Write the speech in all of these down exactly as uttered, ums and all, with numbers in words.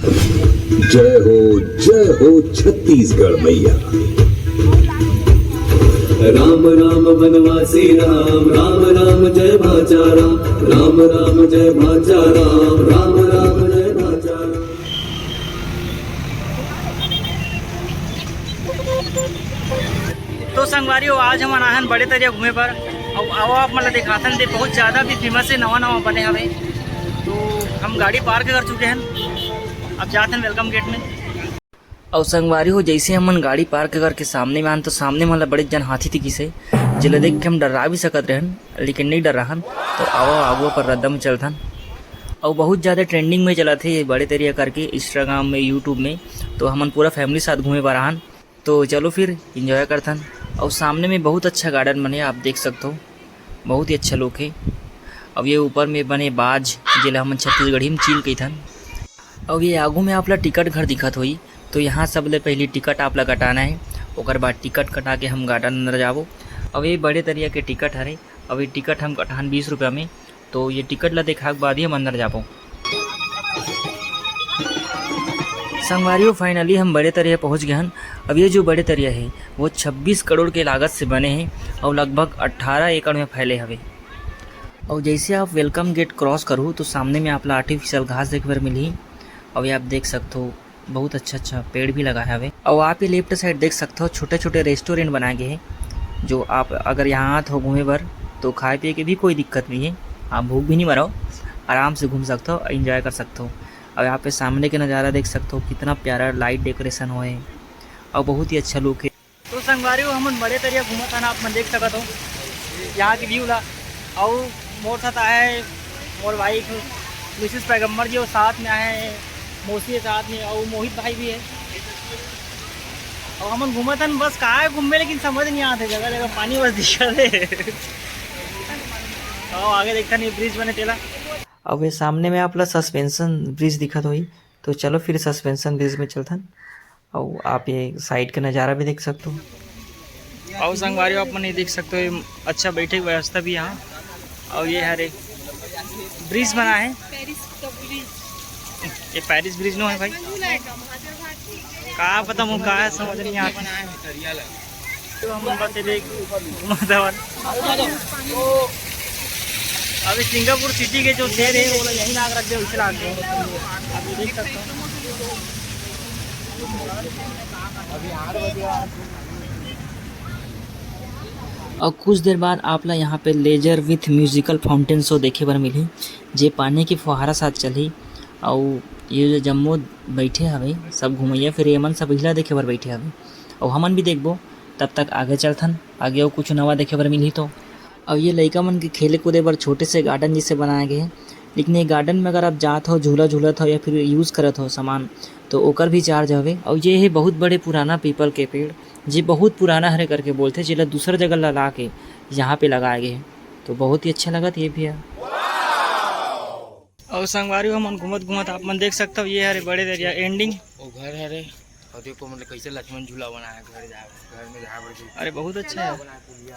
जय हो, जय हो छत्तीसगढ़ मैया। राम राम वनवासी राम, राम राम जय भाचा राम, राम राम जय भाचा राम, राम राम जय भाचा राम। तो संगवारी हो, आज हमन आए हन बड़े तरिया घूमे बर। अउ आओ आप मन ला दिखाथन, दे बहुत ज़्यादा भी फेमस है, नवा नवा बने हवे। तो हम गाड़ी पार्क कर चुके हैं, अब जात हन वेलकम गेट में। अउ संगवारी हो, जैसे हमन गाड़ी पार्क करके सामने में आन, तो सामने में बड़े जन हाथी दिखिस हे, जेला देख के हम डर्रा भी सकत रहन, लेकिन नहीं डर्राहन। तो आवा आगू पर रद्दा में चलथन। अउ बहुत ज़्यादा ट्रेंडिंग में चलत हे ये बड़े तरिया करके Instagram में, YouTube में। तो हमन पूरा फैमिली साथ घूमे बर आहन। तो चलो फिर एंजॉय करथन। अउ सामने में बहुत अच्छा गार्डन बने, आप देख सकथो, बहुत ही अच्छा लुक हे। अब ये ऊपर में बने बाज, जेला हमन छत्तीसगढ़ी में चील कहिथन। अब ये आगू में आप ला टिकट घर दिखत होई, तो यहाँ सबले पहली टिकट आप ला कटाना है, ओकर बाद टिकट कटा के हम गार्डन अंदर जाबो। अब ये बड़े तरिया के टिकट हरे, अब ये टिकट हम कटान बीस रुपया में, तो ये टिकट ला देखा के बाद ही हम अंदर जाबो। संगवारियों, फाइनली हम बड़े तरिया पहुँच गए हन। अब ये जो बड़े तरिया है, वो छब्बीस करोड़ के लागत से बने हैं और लगभग अट्ठारह एकड़ में फैले हवे। और जैसे आप वेलकम गेट क्रॉस करू, तो सामने में आप ला आर्टिफिशियल घास देखे बर मिलही। और ये आप देख सकथो, बहुत अच्छा अच्छा पेड़ भी लगाए हवे। और आप ये लेफ्ट साइड देख सकथो, छोटे छोटे रेस्टोरेंट बनाए गए हैं, जो आप अगर यहाँ आत हो घूमे बर, तो खाए पिए के भी कोई दिक्कत नहीं है। आप भूख भी नहीं मरो, आराम से घूम सकथो, एंजॉय कर सकथो। और यहाँ पे सामने के नज़ारा देख सकथो, कितना प्यारा लाइट डेकोरेशन होए और बहुत ही अच्छा लुक है। तो संगवारी हो, हमन बड़े तरिया घूमत हन, आप मन देख सकत हो यहाँ के व्यू ला। अउ मोर साथ आए हे मोर वाइफ मिसेस पैगंबर जी, और साथ में आए हे मौसी के साथ में, अउ मोहित भाई भी है। अउ हमन घूमत हन, बस कहाँ घूमे लेकिन समझ नहीं आते, जगह जगह पानी बस दिखत हे। अउ आगे देखथन ये ब्रिज बने तेला। अब ये सामने में आप ला सस्पेंशन ब्रिज दिखत होही, तो चलो फिर सस्पेंशन ब्रिज में चलथन। अउ आप ये साइड के नज़ारा भी देख सकथो। अउ संगवारी हो, आप मन ये देख सकथो, ये अच्छा बैठे के व्यवस्था भी यहाँ। अउ ये हरे ब्रिज बना है, पेरिस का ब्रिज। ये पेरिस ब्रिज नो है भाई, का पता मोर का है, समझ नहीं आता। तो हम बस ये देख घूमत हवन। अभी सिंगापुर सिटी के जो शेर है, वो लोग यहीं लाग रख दे, उसे लाग दे। अभी देख सकते हो। अउ कुछ देर बाद आप ला यहाँ पे laser with musical fountain show देखे बर मिलही, जे पानी के फुहारा साथ चलही। अउ ये जो जम्मो बैठे हवे, सब घुमैया फिरैया मन सब इला देखे बर बैठे हवे, अउ हमन भी देखबो। तब तक आगे चलथन, आगे अउ कुछ नवा देखे बर मिलही तो। अउ ये लइका मन के खेले कूदे बर छोटे से गार्डन जैसे बनाए गए हे, लेकिन ये गार्डन में अगर आप जात हो, झूला झूलत हो या फिर यूज़ करत हो सामान, तो ओकर भी चार्ज हवे। अउ ये हे बहुत बड़े पुराना पीपल के पेड़, जे बहुत पुराना हरे करके बोलथे, जेला दूसर जगह ला, ला के यहाँ पे लगाए गए हे। तो बहुत ही अच्छा लगत ये भी है। अउ संगवारी हो, हमन घूमत घूमत आप मन देख सकथव, ये हरे बड़े दरिया एंडिंग। वो घर हरे, और देखो मतलब कैसे लक्ष्मण झूला बनाया घर जा, घर में जा बर के। अरे बहुत अच्छा है। बना के लिया।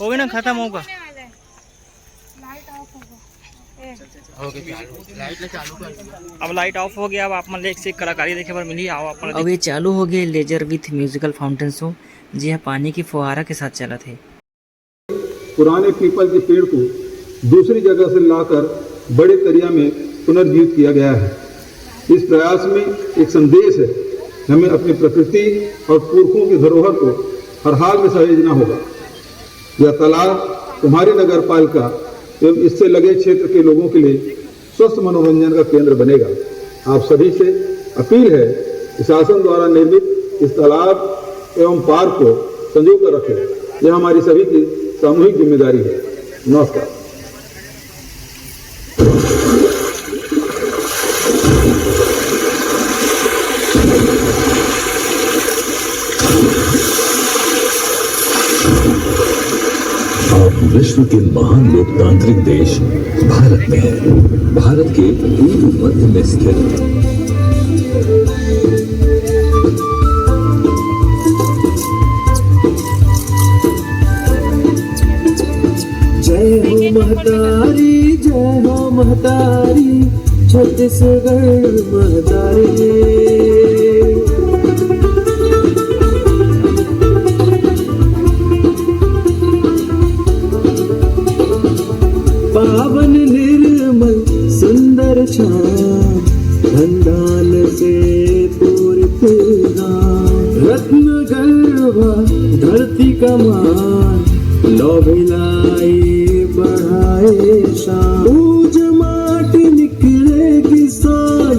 हो गया ना, खत्म होगा। हो गया चालू, लाइट ले चालू कर दिया। अब लाइट ऑफ हो गया, अब आप मन ले एक से एक कलाकारी देखे बर मिली। आओ आप मन अब ये चालू हो गए laser with musical fountain show, जी हाँ, पानी की फुहारा के साथ चलत है। पुराने पीपल के पेड़ को दूसरी जगह से लाकर बड़े तरिया में पुनर्जीवित किया गया है। इस प्रयास में एक संदेश है, हमें अपनी प्रकृति और पुरखों की धरोहर को हर हाल में सहेजना होगा। यह तालाब तुम्हारी नगर पालिका एवं इससे लगे क्षेत्र के लोगों के लिए स्वस्थ मनोरंजन का केंद्र बनेगा। आप सभी से अपील है कि शासन द्वारा निर्मित इस तालाब एवं पार्क को संजो कर रखें। यह हमारी सभी की सामूहिक जिम्मेदारी है। नमस्कार। आप विश्व के महान लोकतांत्रिक देश भारत में हैं, भारत के पूर्व मध्य में स्थित। जय हो महतारी, जय हो महतारी। छत्तीसगढ़ महतारी। पावन निर्मल सुंदर छाम, धन दान से पूरित धाम। रत्न गर्भा धरती का मान, लौ भिलाई बढ़ाए शान। पूज माटी निकले किसान,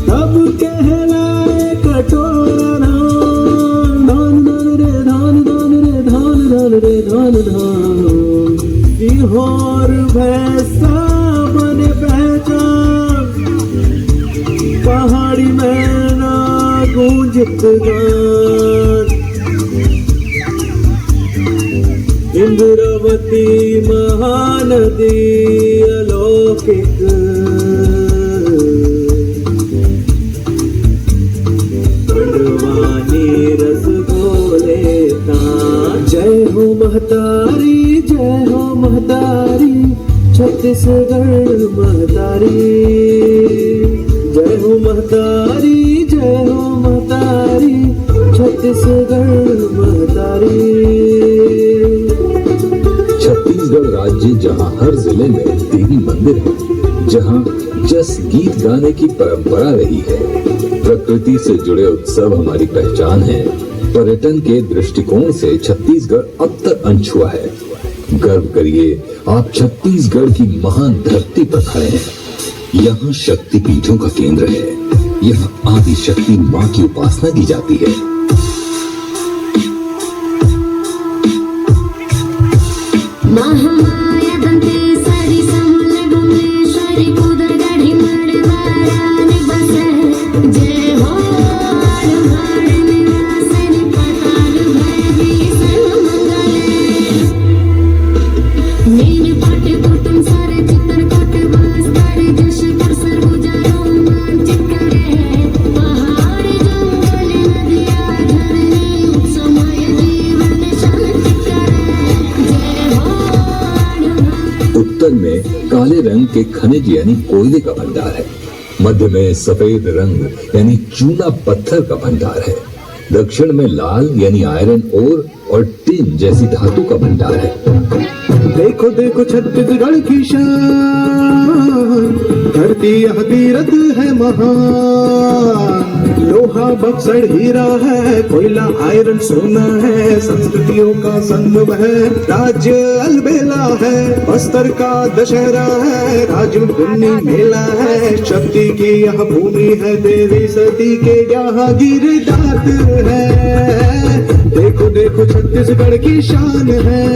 तब कहलाए कटोरा धान। धान, धान रे धान, धान रे धान, धान रे धान, धान। सीहोर भैंसा बने पहचान, पहाड़ी मैना गूंजत गान। इंद्रावती महानदी अलौकिक, खंडवानी रस घोले तान। जय हो महतारी, जय हो महतारी, छत्तीसगढ़ महतारी। जय हो महतारी, जय हो महतारी, छत्तीसगढ़ महतारी। छत्तीसगढ़ राज्य, जहां हर जिले में देवी मंदिर है, जहां जस गीत गाने की परंपरा रही है, प्रकृति से जुड़े उत्सव हमारी पहचान है। पर्यटन के दृष्टिकोण से छत्तीसगढ़ अब तक अनछुआ है। गर्व करिए, आप छत्तीसगढ़ की महान धरती पर खड़े हैं। यहाँ शक्तिपीठों का केंद्र है। यहाँ आदिशक्ति माँ की उपासना की जाती है। महामाया दंतेश्वरी समलेगुणेश्वरी कुदरगढ़ी मड़वारानी बसे। जय हो आड़वाड़ निवासिनी पाताल भैरवी सर्वमंगले। मीन पाट कुटुम सारे चित्रकूट बस्तर जशपुर सरगुजा रोमांचित करे। पहाड़ जंगल नदिया झरने उत्सवमय जीवन शांति करे। जय हो आड़वाड़। उत्तर में काले रंग के खनिज यानी कोयले का भंडार है। मध्य में सफेद रंग यानी चूना पत्थर का भंडार है। दक्षिण में लाल यानी आयरन ओर और टिन जैसी धातु का भंडार है। देखो देखो छत्तीसगढ़ की शान, धरती यह तीरथ है महान। लोहा बक्सड़ हीरा है, कोयला आयरन सोना है, संस्कृतियों का संगम है, राज्य अलबेला है, बस्तर का दशहरा है, राजू पुन्नी मेला है, शक्ति की यह भूमि है, देवी सती के यहाँ गिरदात है। देखो देखो छत्तीसगढ़ की शान है,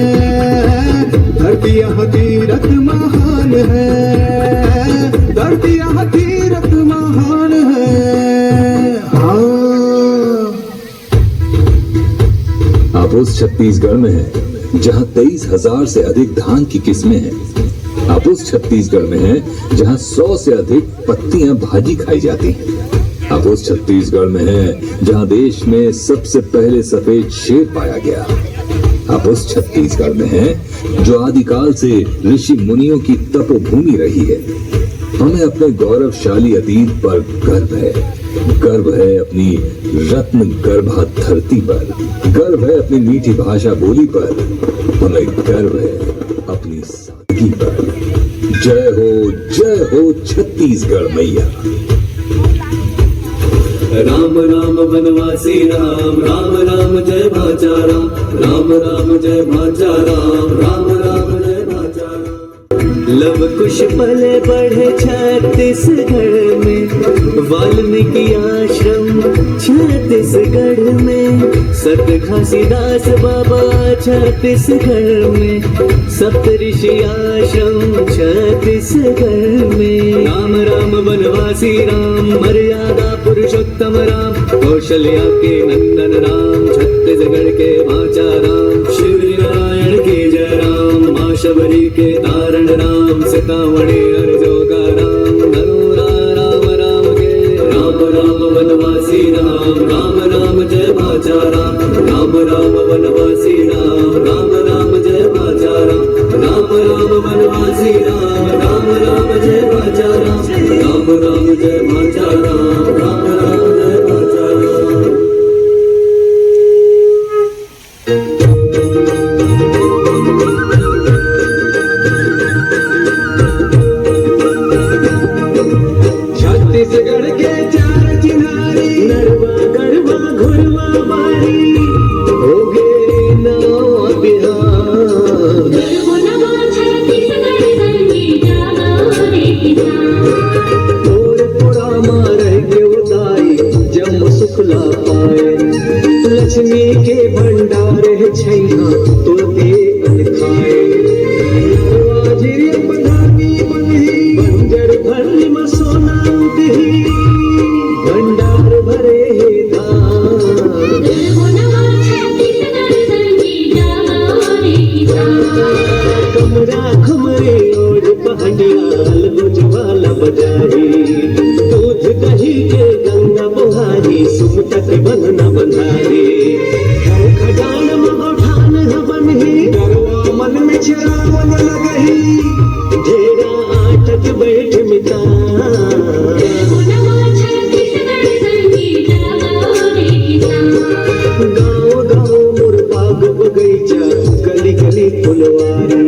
धरती यहाँ तीरथ महान है, धरती यहाँ तीरथ महान है। हाँ। आप उस छत्तीसगढ़ में हैं, जहां तेईस हजार से अधिक धान की किस्में हैं। आप उस छत्तीसगढ़ में हैं, जहां सौ से अधिक पत्तियां भाजी खाई जाती हैं। आप उस छत्तीसगढ़ में हैं, जहां देश में सबसे पहले सफेद शेर पाया गया। आप उस छत्तीसगढ़ में हैं, जो आदिकाल से ऋषि मुनियों की तपोभूमि रही है। हमें अपने गौरवशाली अतीत पर गर्व है। गर्व है अपनी रत्न गर्भा धरती पर। गर्व है अपनी मीठी भाषा बोली पर। हमें गर्व है अपनी सादगी पर। जय हो, जय हो छत्तीसगढ़ मैया। राम राम वनवासी राम, राम राम जय भाचा राम, राम राम जय भाचा राम, राम राम जय भाचा राम। लव कुश पले बढ़े छत्तीसगढ़ में, वाल्मीकि आश्रम छत्तीसगढ़ में, संत घासीदास बाबा छत्तीसगढ़ में, सप्त ऋषि आश्रम छत्तीसगढ़ में। राम राम वनवासी राम, मर्यादा पुरुषोत्तम राम, कौशल्या के नंदन राम, छत्तीसगढ़ के भांचा राम, शिव नारायण की जय राम, माँ शबरी के तारण राम, सीतामढ़ी हर जोगा राम, नरोरा राम राम के। राम राम वनवासी राम, राम राम जय भाचा राम, राम राम वनवासी राम, राम राम जय भाचा राम, राम राम वनवासी राम, राम राम जय भाचा राम, राम छत्तीसगढ़ के चार चिनारी, नरवा, गरवा, घुरवा, बारी, होगे नवा बिहार। तोर पुरा मा रह के उदाई, जम सुखला पाए। लक्ष्मी के भंडार हे छैया, तोते अनखाए। नरवा जिरिया पधानी बनही, बंजर भरनी म सोना उगही, भंडार भरे हे धान। कमरा घुमरे ओढ़ पहटिया, अलगुज वाला बजाही। दूध दही के गंगा बोहारी, सुमता के बंधना बंधारी। घर खजान म गौठान ह बनही, गरवा मन में चरावन लगही। ढेरा आटत बैठ मिता। गाँव गाँव मोर बाग बगैचा, गली गली फुलवारी।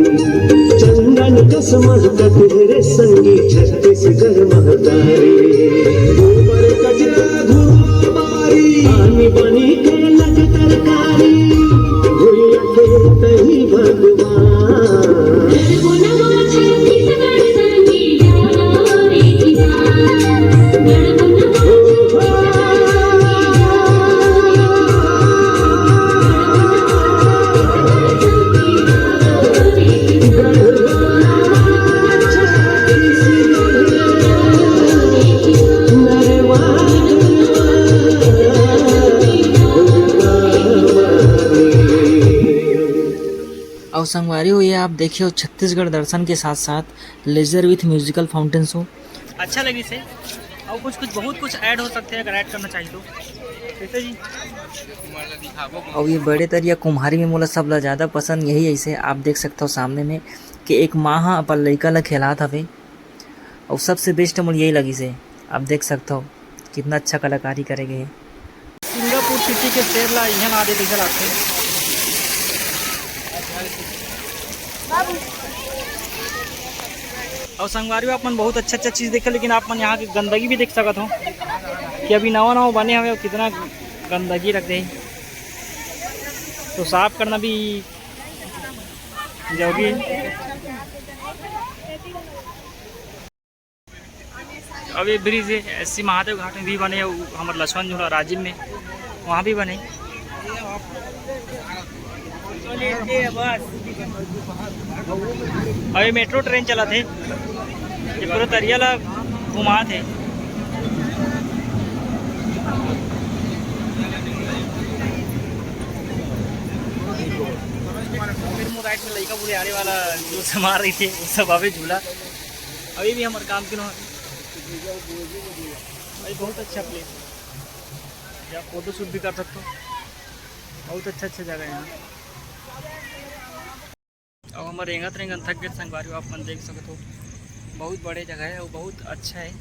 चंदन कस महकत हे रे संगी, छत्तीसगढ़ महतारी। गोबर कचरा धुआं बारी, पानी बनी के लग तरकारी, भुइया के तही भगवान। अउ संगवारी हो, ये आप देखियो छत्तीसगढ़ दर्शन के साथ साथ laser with musical fountain show. अच्छा लगिस हे। अउ कुछ कुछ बहुत कुछ ऐड हो सकथे, अगर ऐड करना चाहिए तो। कैसे जी? अउ ये बड़े तरिया कुम्हारी में मोला सबला ज़्यादा पसंद यही ऐसे आप देख सकथव सामने में कि एक माँ ह अपन लइका ल खेलात हवे। अउ सबसे बेस्ट मोला यही लगिस हे, आप देख सकथव कितना अच्छा कलाकारी करे गए हे। सिंगापुर सिटी के शेर ला इहाँ ना दे, कैसे लागथे? अउ संगवारी हो, आप मन बहुत अच्छा अच्छा चीज़ देखे, लेकिन आप मन यहाँ के गंदगी भी देख सकत हो कि अभी नवा नवा बने हवे अउ कितना गंदगी रख दे हे। तो साफ करना भी जरूरी है। अब ये ब्रिज है एससी महादेव घाट में भी बने, उ-, हमर लक्ष्मण झूला राजिम में, वहाँ भी बने। अब ये मेट्रो ट्रेन चलत हे, ये पूरा तरिया ला घुमात हे। फिर मुराइट में लइका बुढ़ियारे वाला जो समार रही थे, वो सब अभी झूला। अभी भी हमर काम के न भाई, बहुत अच्छा प्लेस है, आप फोटो शूट भी कर सकते हो। बहुत अच्छा अच्छा जगह है यहाँ। अब हमर रेंगत रेंगत थक गए संगवारी, आप मन देख सकते हो, बहुत बड़े जगह है और बहुत अच्छा है,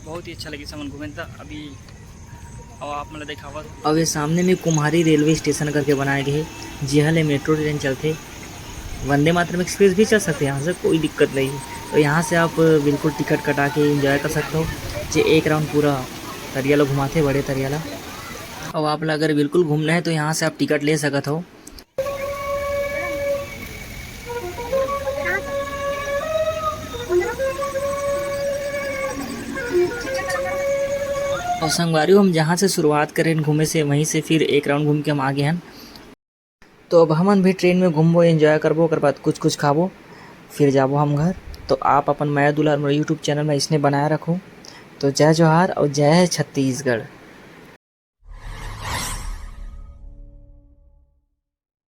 बहुत ही अच्छा लगी समन घूमे। त अभी अउ आप मन ल देखावत। अउ ये सामने में कुम्हारी रेलवे स्टेशन करके बनाए गए हे, जिहाँ ले मेट्रो ट्रेन चलथे। वंदे मातरम एक्सप्रेस भी चल सकथे यहाँ से, कोई दिक्कत नहीं। तो यहाँ से आप बिल्कुल टिकट कटा के एंजॉय कर सकते हो। जे एक राउंड पूरा तरिया ला घुमाथे, बड़े तरिया ला। अउ आप ला अगर बिल्कुल घूमना है तो यहाँ से आप टिकट ले सकत हो। अउ संगवारी हो, हम जहाँ से शुरुआत करेन घूमे से, वहीं से फिर एक राउंड घूम के हम आ गए हन। तो अब हमन भी ट्रेन में घूमबो, एंजॉय करबो, ओकर बाद कुछ कुछ खाबो, फिर जाबो हम घर। तो आप अपन मया दुलार मोर यूट्यूब चैनल में इसने बनाए रखो। तो जय जोहार और जय छत्तीसगढ़।